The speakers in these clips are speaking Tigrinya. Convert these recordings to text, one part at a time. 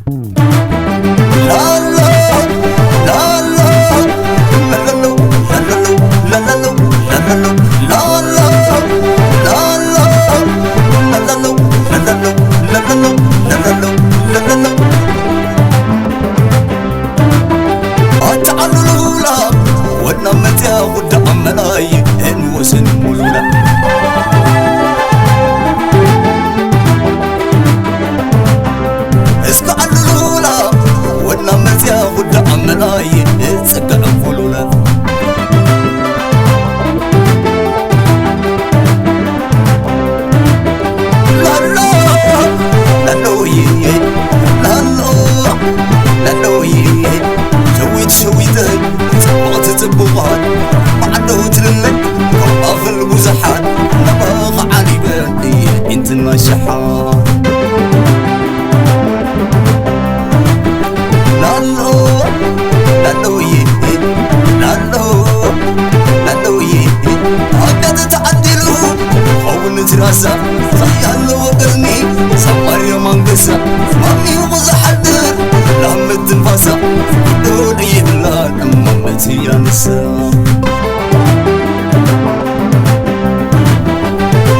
ላሎ፣ ላሎ፣ ላሎ፣ ላሎ፣ ላሎ፣ ላሎ፣ ላሎ፣ ላሎ፣ ላሎ፣ ላሎ፣ ላሎ፣ ላሎ፣ ላሎ፣ ላሎ፣ ላሎ። ኣታ ዓሉሉላ ወድና መትያ ጉዳ ኣመላይ እንወስን ሙሉላ። እስከ ዓሉሉላ ወድና መትያ ጉዳ ኣመላይ ጽግዕ ሙሉላ። ላሎ፣ ላሎዬ፣ ላሎ፣ ላሎዬ፣ ሸዊት ሸዊተይ፣ ጽቡቓት ጽቡቓት፣ ማዕዶ ትልለይ፣ ካብ ኣኽል ብዙሓት፣ ናባኻ ዓሊበን እየ ኢንትና ሸሓት። ላሎ፣ ላሎዬ፣ ላሎ፣ ላሎዬ፣ ኣብ ገጽ ተዓዲሉ ኸውን ትራሳ፣ ሳያ ኣለዎ ቅድሚ፣ ሳብ ማርያም ኣንበሳ፣ ማሚቑ ዝሓድር፣ ላም ትንፋሳ፣ ዶድ ይብላን እማመት ያንሳ።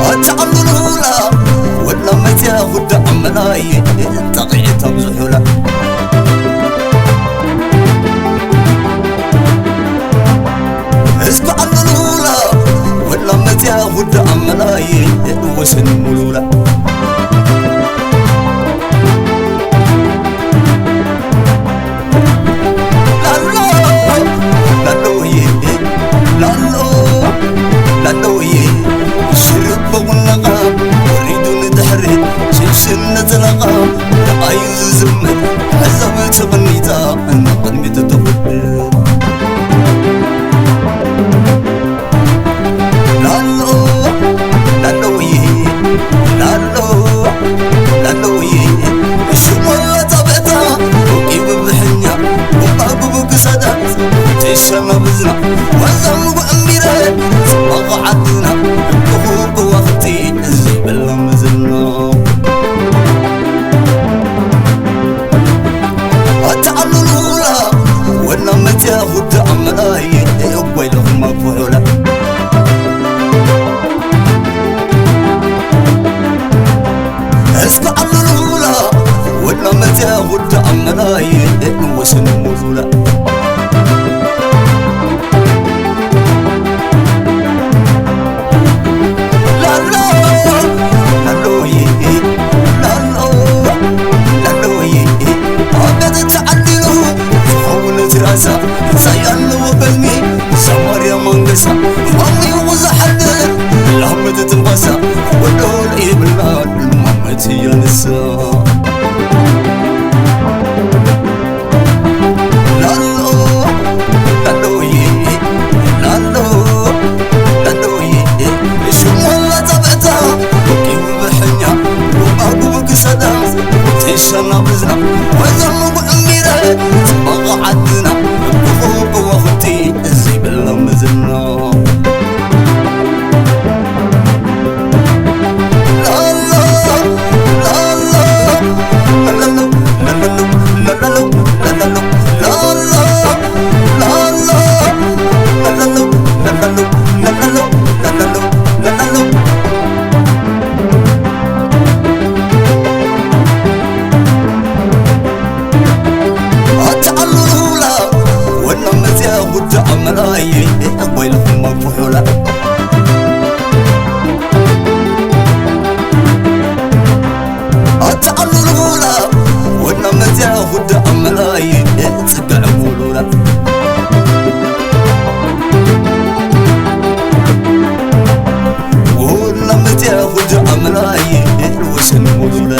ኣታ ዓሉሉላ፣ ወድና መትያ ጉዳ ኣመላይ፣ ጠቒዒት ኣብ ዝሑላ። እስከ ዓሉሉላ፣ ወድና መትያ ጉዳ ኣመላይ፣ ወሰን ሙሉላ። ላሎ፣ ላሎዬ፣ ላሎ፣ ላሎዬ፣ ሽርብ ብቁነቓ፣ ወሪዱ ንድሕሪት፣ ሽብሽብ ነጸላቓ፣ ደቓዩ ዝዝምር፣ ሕዛብ ተቐኒታ፣ ንቕድሚት ተኹብር። ላሎ፣ ላሎዬ፣ ላሎ፣ ላሎዬ፣ ሽሞላ ጻብዕታ፣ ወቂቡ ብሕኛ፣ ወቓጉቡ ክሳዳ፣ ቴሻና ብዝና፣ ዋዛ ምጉዕ እምቢረ፣ ጽባቐ ዓድና፣ ብኹ ብዋኽቲ፣ ዝበላ መዘና። ኣታ ዓሉሉላ፣ ወድና መትያ ጉዳ ኣመላይ፣ እኳ ኢለኹም ኣኩሑላ። እስከ ዓሉሉላ፣ ወድና መትያ ጉዳ ኣመላይ፣ ንወሰን ሙሉላ። ላሎ፣ ላሎዬ፣ ላሎ፣ ላሎዬ፣ ኣብ ገጽ ተዓዲሉ ዝኸውን ትራሳ፣ ሳያ ኣለዎ ቅድሚ፣ ሳብ ማርያም ኣንበሳ፣ ማሚቑ ዝሓድር፣ ላም ትንፋሳ፣ ወዶል ይብላን ማመት ያንሳ። ላሎ፣ ላሎዬ፣ ላሎ፣ ላሎዬ፣ ሽሞላ ጻብዕታ፣ ወቂቡ ብሕኛ፣ ወቓጉቡ ክሳዳ፣ ቴሻና ብዝና፣ ወዘ ምጉዕ እምቢረ፣ ጽባቐ ዓድና፣ ብኹ ብወኽቲ፣ ዘይብላ መዘና። ኣታ ዓሉሉላ፣ ወድና መጽያ ጉዳ ኣመላይ፣ እኳ ኢልኩም ኣኩሑላ። ኣታ ዓሉሉላ፣ ወድና መጽያ ጉዳ ኣመላይ፣ ጽግዕ ሙሉላ። ወድና መጽያ ጉዳ ኣመላይ፣ ወሰን ሙሉላ።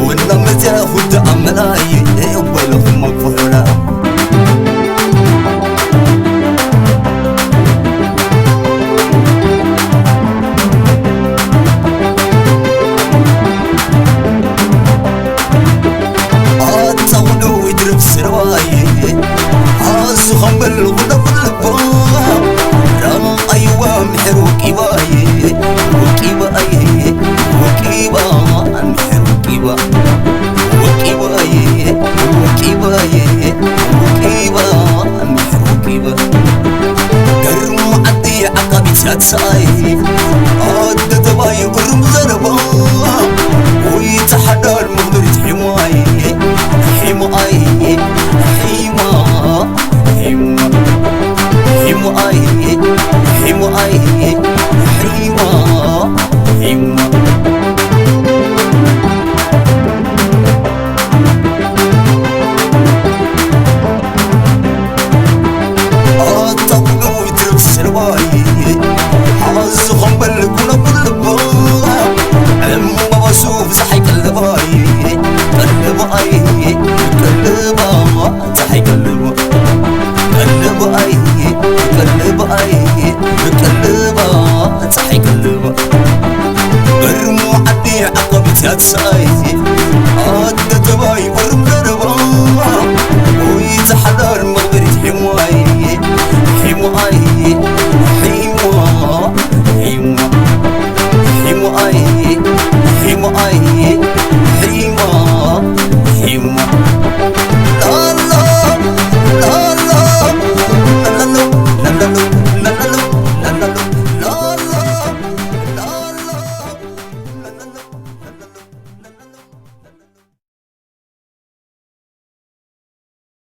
ወድና መጽያ ጉዳ ኣመላይ፣ እኳ ኢልኩም ኣኩሑላ። ሰኣይቲ